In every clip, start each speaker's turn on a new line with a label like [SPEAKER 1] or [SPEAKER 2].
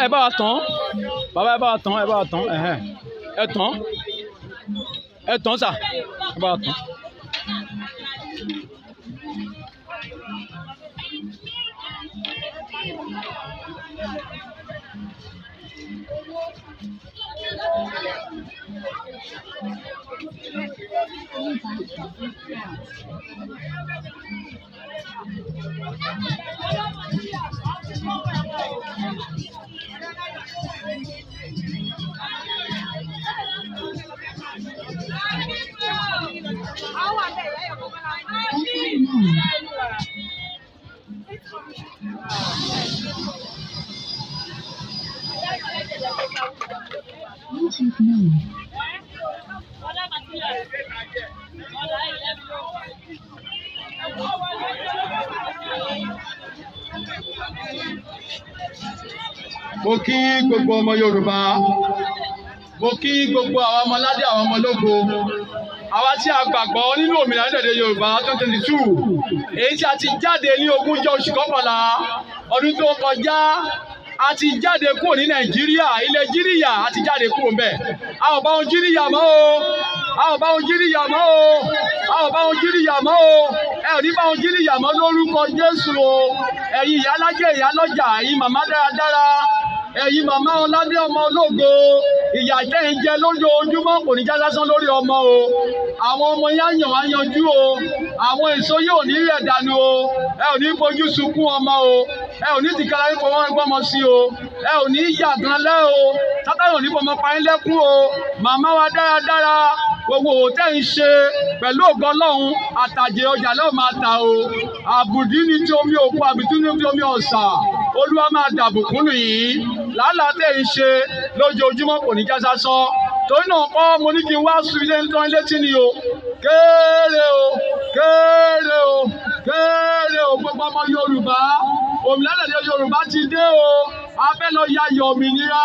[SPEAKER 1] Ẹ bá wa tán, bàbá, ẹ bá wa tán, ẹ bá wa tán, ẹhẹn, ẹ tán, ẹ tán sà, ẹ bá wa tán.
[SPEAKER 2] Bluetooth mode.
[SPEAKER 1] Mo kí gbogbo ọmọ Yorùbá, mo kí gbogbo àwọn ọmọládé, àwọn ọmọ ológo, àwa tí a gbàgbọ́ nínú òmìnira orílẹ̀-èdè Yorùbá 2022, èyí tí a ti jáde ní 20 oṣù kọkànlá ọdún tó kọjá. A ti jáde kúrò ní Nàìjíríà, ilẹ̀ Jíríyà, a ti jáde kúrò ńbẹ̀. A ò bá wọn jíríyà mọ́ o, a ò bá wọn jíríyà mọ́ o, a ò bá wọn jíríyà mọ́ o. Ẹ ò ní bá wọn jíríyà mọ́ lórúkọ Jésù o. Ẹ̀yin ìyálájẹ́, ìyálọ́jà, ẹ̀yin màmá dáradára, ẹ̀yin màmá ọládé, ọmọ ológo, ìyà tẹ́ ń jẹ lójoojúmọ́ kò ní já sásán lórí ọmọ o. Àwọn ọmọ yẹn á yàn wá yanjú o. Àwọn èso yóò ní rẹ̀ dànù o. Ẹ ò ní fojú sunkún ọmọ o. Ẹ ò ní tìkára yín fọwọ́ gbọ́mọ sí o. Ẹ ò ní yàgàn lẹ́ o. Sátánì ò ní fọmọ pa yín lẹ́kún o. Màmá wa dáradára, gbogbo òwò tẹ́ ń ṣe, pẹ̀lú ògo Ọlọ́run, àtàjẹ ọjà lẹ́ọ̀ máa ta o. Àbùdí ní tí omi òkun, àbùdí ní tí omi ọ̀sà. Olúwa máa dàbùkún nìyí. Làálàá tẹ́ ń ṣe lójoojúmọ́ kò ní já sásán. Torí náà kọ́, mo ní kí n wá sùn ilé tán létí ni o. Kéré o, kéré o, kéré o, gbogbo ọmọ Yorùbá, òmìnira ilẹ̀ Yorùbá ti dé o. A fẹ́ lọ yayọ̀ òmìnira,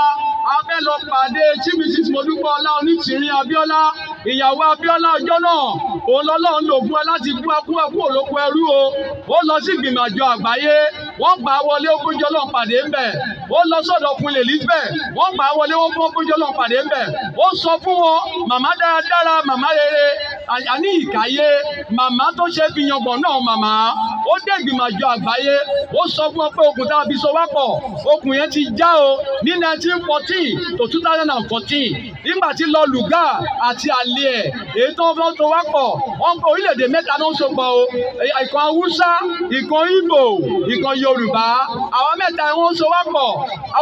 [SPEAKER 1] a fẹ́ lọ pàdé Chief Mrs Modúpẹ́ọlá Onítìrí Abíọ́lá, ìyàwó Abíọ́lá ọjọ́ náà. Òun lọ́lọ́run lò fún ẹ láti kú ẹkú ẹkú òlóko ẹrú o. Ó lọ sí ìgbìmọ̀ àjọ àgbáyé, wọ́n gbà á wọlé, ó gbójú Ọlọ́run pàdé ńbẹ̀. Ó lọ sọ́dọ̀ Queen Elizabeth, wọ́n gbà á wọlé, wọ́n fún gbójú Ọlọ́run pàdé ńbẹ̀. Ó sọ fún wọn, màmá dáradára, màmá rere, àní ìkàyé màmá tó ṣe fi yangbọ̀n náà. Màmá ó dé ìgbìmọ̀ àjọ àgbáyé, ó sọ fún wọn pé okùn tá a fi so wá pọ̀, okùn yẹn ti já o ní 1914 to 2014, nígbà tí Lord Lugard àti àlè ẹ̀, èyí tó ń tó wá pọ̀. Wọ́n ń orílẹ̀-èdè mẹ́ta ló ń so pọ̀ o: ìkan Haúsá, ìkan Ìgbò, ìkan Yorùbá. Àwọn mẹ́ta wọ́n ń so wá pọ̀,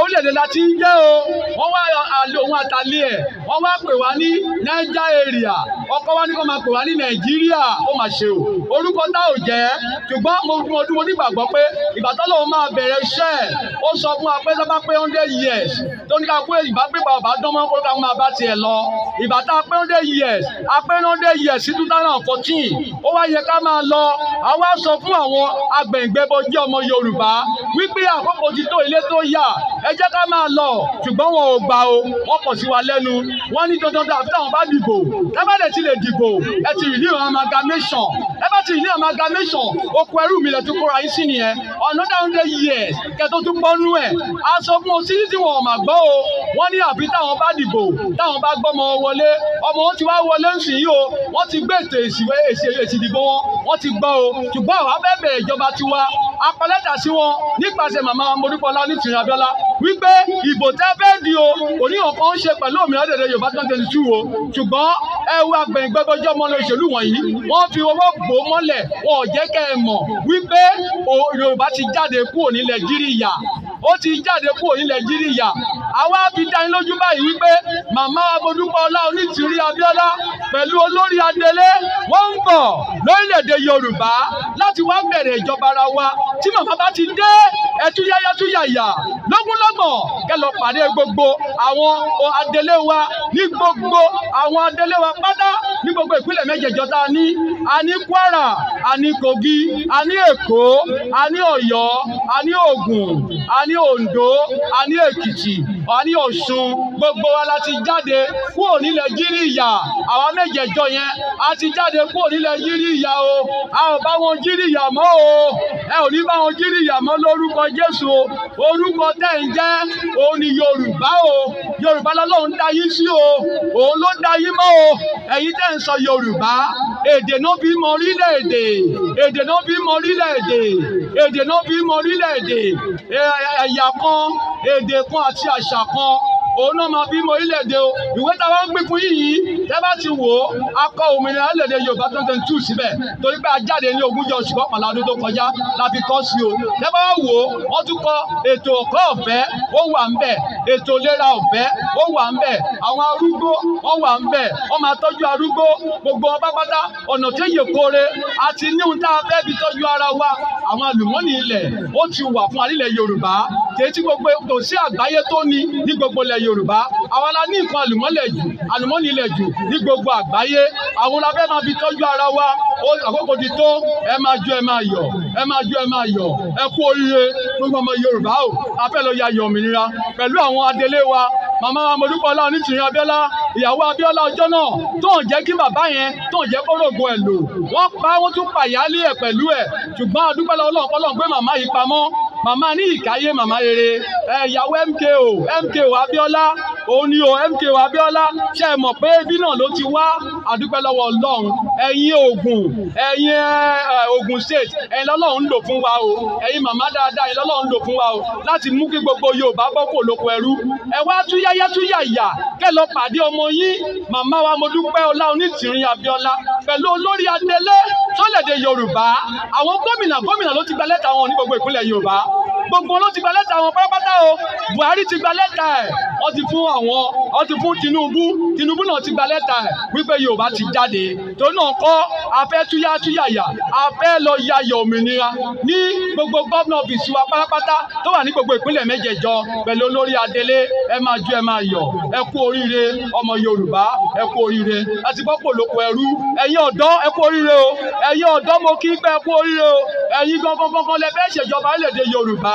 [SPEAKER 1] orílẹ̀-èdè la ti ń jẹ́ o. Wọ́n wá àlè òun àtàlẹ́ ẹ̀, wọ́n wá pè wá ní Niger area. Ọkọ wa ní kó máa pè wá ní Nàìjíríà. Ó mà ṣe o, orúkọ tá ò jẹ́. Ṣùgbọ́n mo nígbàgbọ́ pé ìgbà tọ́lọ́run máa bẹ̀rẹ̀ iṣẹ́ ẹ̀, ó sọ fún wa pé sábà pé 100 years tó ní ká pé ìbá pé bàbá dán mọ́ kó ká máa bá tiẹ̀ lọ. Ìgbà tá a pé 100 years, a pé 100 years sí 2014, ó wá yẹ ká máa lọ. Àwa sọ fún àwọn agbẹ̀ǹgbẹ́bọjẹ́ ọmọ Yorùbá wípé àkókò ti tó, ilé tó yà, ẹ jẹ́ ká máa lọ. Ṣùgbọ́n wọn ò gbà o. Wọ́n kọ̀ sí wa lẹ́nu. Wọ́n ní dandan àfi táwọn bá dìbò. Tábàdẹ̀ ti lè dìbò, ẹ ti rí amalgamation. Ẹ bá ti rí amalgamation, oko ẹrú mi lẹ tún kóra yín sí nìyẹn. Another 100 years kẹ́ tó tún bọ́nú ẹ̀. A sọ fún wọn títí tí wọn ò mà gbọ́ o. Wọ́n ní àbí táwọn bá dìbò, táwọn bá gbọ́mọ wọlé. Ọmọ wọn ti wá wọlé ń sìn yìí o. Wọ́n ti gbé ètò èsì, èsì èsì ìdìbò wọn, wọ́n ti gbọ́ o. Ṣùgbọ́n àwa fẹ́ bẹ̀rẹ̀ ìjọba tiwa. A kọ lẹ́tà sí wọn nípasẹ̀ màmá Modúpọ̀lá Onítìrí Abíọ́lá wípé ìbò tẹ́ fẹ́ di o kò ní ọ̀kan ń ṣe pẹ̀lú òmìnira èdè Yorùbá 2022 o. Ṣùgbọ́n ẹ wo agbẹ̀yìngbẹ́bọjọ́ ọmọ òṣèlú wọ̀nyí, wọ́n fi owó bò ó mọ́lẹ̀, wọn ò jẹ́ kẹ́ ẹ mọ̀ wípé Yorùbá ti jáde kúrò nílẹ̀ Jíríyà. Ó ti jáde kúrò nílẹ̀ Nàìjíríà. Àwa fi dá yín lójú báyìí wípé màmá Modúpẹ́ Ọlá Onítìrí Abíọ́lá pẹ̀lú olórí adelé, wọ́n ń bọ̀ lórílẹ̀‐èdè Yorùbá láti wá bẹ̀rẹ̀ ìjọba ara wa. Tí màmá bá ti dé, ẹtúyáyá túyàyà lógúnlọ́gbọ̀n kẹ́ lọ pàdé gbogbo àwọn adelé wa, ní gbogbo àwọn adelé wa pátá ní gbogbo ìpínlẹ̀ mẹ́jẹ̀ẹ̀jọ tá a ní. A ní Kwara, a ní Kogi, a ní Èkó, a ní Ọ̀yọ́, a ní Ògùn, a ní Oǹdó, a ní Èkìtì, a ní Ọ̀ṣun. Gbogbo wa la ti jáde kúrò nílẹ̀ Jíríyà. Àwa mẹ́jẹ̀ẹ̀jọ yẹn, a ti jáde kúrò nílẹ̀ Jíríyà o. A ò bá wọn jíríyà mọ́ o. Ẹ ò ní bá wọn jíríyà mọ́ lórúkọ Jésù o. Orúkọ tẹ́ ń jẹ́ òun ni Yorùbá o. Yorùbá lọ́lọ́run dá yín sí o. Òun ló dá yín mọ́ o. Ẹ̀yin tẹ́ ń sọ Yorùbá, èdè náà fi mọ orílẹ̀-èdè, èdè náà fi mọ orílẹ̀-èdè, èdè náà fi mọ orílẹ̀-èdè. Ẹ̀yà kan, èdè kan àti àṣà kan, òun náà máa fi mọ orílẹ̀-èdè o. Ìwé táwa ń pín fún yìí, tẹ́ bá ti wò ó, a kọ òmìnira orílẹ̀-èdè Yorùbá 2022 síbẹ̀, torí pé a jáde ní ogúnjọ́ oṣù kọkànlá ọdún tó kọjá la fi kọ́ sí o. Tẹ́ bá wò ó, wọ́n tún kọ ètò ẹ̀kọ́ ọ̀fẹ́, ó wà ń bẹ̀. Ètò ìlera ọ̀fẹ́, ó wà ń bẹ̀. Àwọn arúgbó, wọ́n wà ń bẹ̀, wọ́n máa tọ́jú arúgbó gbogbo wọn pátápátá. Ọ̀nà tó yè kóore àti ní ohun tá a fẹ́ fi tọ́jú ara wa, àwọn àlùmọ́nì ilẹ̀, ó ti wà fún alílẹ̀ Yorùbá kì í tí gbogbo kò sí àgbáyé tó ní ní gbogbo ilẹ̀ Yorùbá. Àwa la ní nǹkan àlùmọ́lẹ̀ jù, àlùmọ́nì ilẹ̀ jù ní gbogbo àgbáyé. Àwọn la fẹ́ máa fi tọ́jú ara wa. Àkókò ti tó. Ẹ máa jó, ẹ máa yọ̀, ẹ máa jó, ẹ máa yọ̀. Ẹ kú oríire, gbogbo ọmọ Yorùbá o. A fẹ́ lọ yayọ̀ òmìnira pẹ̀lú àwọn adelé wa, màmá wa Modúpẹ́ Ọlá Onítìrí Abíọ́lá, ìyàwó Abíọ́lá ọjọ́ náà tó ń jẹ́ kí bàbá yẹn tó ń jẹ́ kó rògo ẹ̀ lò. Wọ́n pa, wọ́n tún pa ìyáálé ẹ̀ pẹ̀lú ẹ̀, ṣùgbọ́n a dúpẹ́ lọ́wọ́ Ọlọ́run pọ́lọ́run gbé màmá yìí pamọ́. Màmá ní ìkáyé, màmá rere ẹ, ìyàwó MKO, MKO Abíọ́lá òun ni o. MKO Abíọ́lá, ṣe é mọ̀ pé ibi náà ló ti wá? A dúpẹ́ lọ́wọ́ Ọlọ́run. Ẹ̀yin Ògùn, ẹ̀yin Ògùn State, ẹ̀yin lọ́lọ́run ń lò fún wa o. Ẹ̀yin màmá dáadáa, ẹ̀yin lọ́lọ́run ń lò fún wa o láti mú kí gbogbo Yorùbá bọ́ kò lóko ẹrú. Ẹ wá túyáyá túyàyà kẹ́ lọ pàdé ọmọ yín, màmá wa Modúpẹ́ Ọlá Onítìrí Abíọ́lá, pẹ̀lú olórí adelé sólẹ̀dẹ̀ Yorùbá. Àwọn gómìnà gómìnà ló ti gba lẹ́tà wọn ní gbogbo ìpínlẹ̀ Yorùbá. Gbogbo ló ti gba lẹ́tà wọn pátápátá o. Buhari ti gba lẹ́tà ẹ̀, wọ́n ti fún àwọn, wọ́n ti fún Tinubu. Tinubu náà ti gba lẹ́tà ẹ̀ wípé Yorùbá ti jáde. Torí náà kọ́, a fẹ́ túyá túyàyà, a fẹ́ lọ yayọ̀ òmìnira ní gbogbo governor office wa pátápátá tó wà ní gbogbo ìpínlẹ̀ mẹ́jẹ̀ẹ̀jọ pẹ̀lú olórí adelé. Ẹ máa jó, ẹ máa yọ̀. Ẹ kú oríire, ọmọ Yorùbá, ẹ kú oríire láti bọ́ pòlòpò ẹrú. Ẹ̀yin ọ̀dọ́, ẹ kú oríire o. Ẹ̀yin ọ̀dọ́, mo kí pé ẹ kú oríire o. Ẹ̀yin gangan gangan lẹ fẹ́ ṣèjọba orílẹ̀-èdè Yorùbá.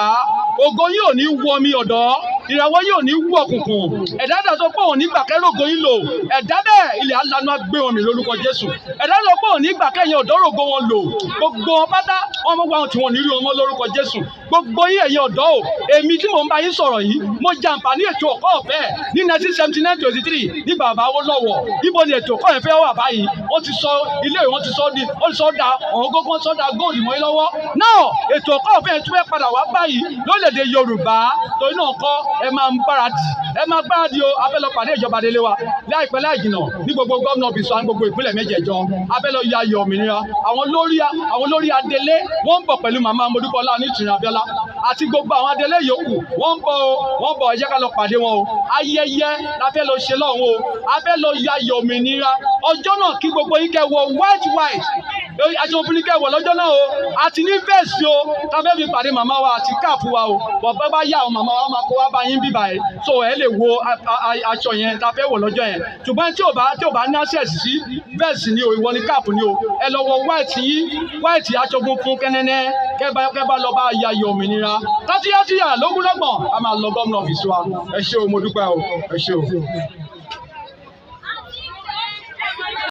[SPEAKER 1] Ògo yìí ò ní wọ mi ọ̀dọ́, ìràwọ̀ yìí ò ní wọ òkùnkùn. Ẹ̀dá dà tó pé òun nígbà kẹ́rọ̀gò yín lò, ẹ̀dá bẹ́ẹ̀, ilẹ̀ alanu gbé wọn mì lórúkọ Jésù. Ẹ̀dá lọ pé òun nígbà kẹ́yìn ọ̀dọ́ rògo wọn lò, gbogbo wọn pátá wọn mọ̀ wọn tí wọn ní rí wọn mọ́ lórúkọ Jésù. Gbogbo yín, ẹ̀yin ọ̀dọ́ o, èmi tí mò ń bá yín sọ̀rọ̀ yìí, mo jẹ àǹfààní ètò ẹ̀kọ́ ọ̀fẹ́ ní 1979-23 ní bàbá Awólọ́wọ̀. Ibo ni ètò ẹ̀kọ́ yẹn fẹ́ wà báyìí? Wọ́n ti sọ ilé ìwọ́n ti sọ di, wọ́n ti sọ da ọ̀hún gógó, sọ da góòlù mọ́ yín lọ́wọ́ náà. Ètò ẹ̀kọ́ ọ̀fẹ́ yẹn tún fẹ́ padà wá báyìí lórílẹ̀‐èdè Yorùbá. Torí náà kọ́, ẹ máa ń gbáradì, ẹ máa gbáradì o. A fẹ́ lọ pàdé ìjọba délé wa láìpẹ́ láì jìnà ní gbogbo governor office wa ní gbogbo ìpínlẹ̀ mẹ́jẹ̀ẹ̀jọ. A fẹ́ lọ ya ayọ̀ òmìnira. Àwọn olórí adelé, wọ́n ń bọ̀ pẹ̀lú màmá Modúpẹ́ Ọlá Onítìrí Abíọ́lá àti gbogbo àwọn adelé yòókù. Wọ́n ń bọ̀ o, wọ́n ń bọ̀. Ẹ jẹ́ ká lọ pàdé wọn o. Ayẹyẹ la fẹ́ lọ ṣe lọ́hùn o. A fẹ́ lọ ya ayọ̀ òmìnira ọjọ́ náà. Kí gbogbo yín kẹ́ wọ white white, aṣọ òfin kẹ́ wọ̀ lọ́jọ́ náà o. Àti ní vest o tá fẹ́ fi pàdé màmá wa àti cap wa o. Bọ̀ bá yá, àwọn màmá wa máa kó wá bá yín bíbà ẹ̀, so ẹ lè wo aṣọ yẹn tá fẹ́ wọ̀ lọ́jọ́ yẹn. Ṣùgbọ́n tí ò bá ní access sí vest ni o, ìwọ ni cap ni o. Ẹ lọ wọ white yín, white, aṣọ funfun kẹ́nẹ́nẹ́, kẹ́ bá lọ bá yayọ̀ òmìnira tátúyátúyà lógúnlọ́gbọ̀n. A máa lọ governor office wa. Ẹ ṣé o, mo dúpẹ́ o, ẹ ṣé o.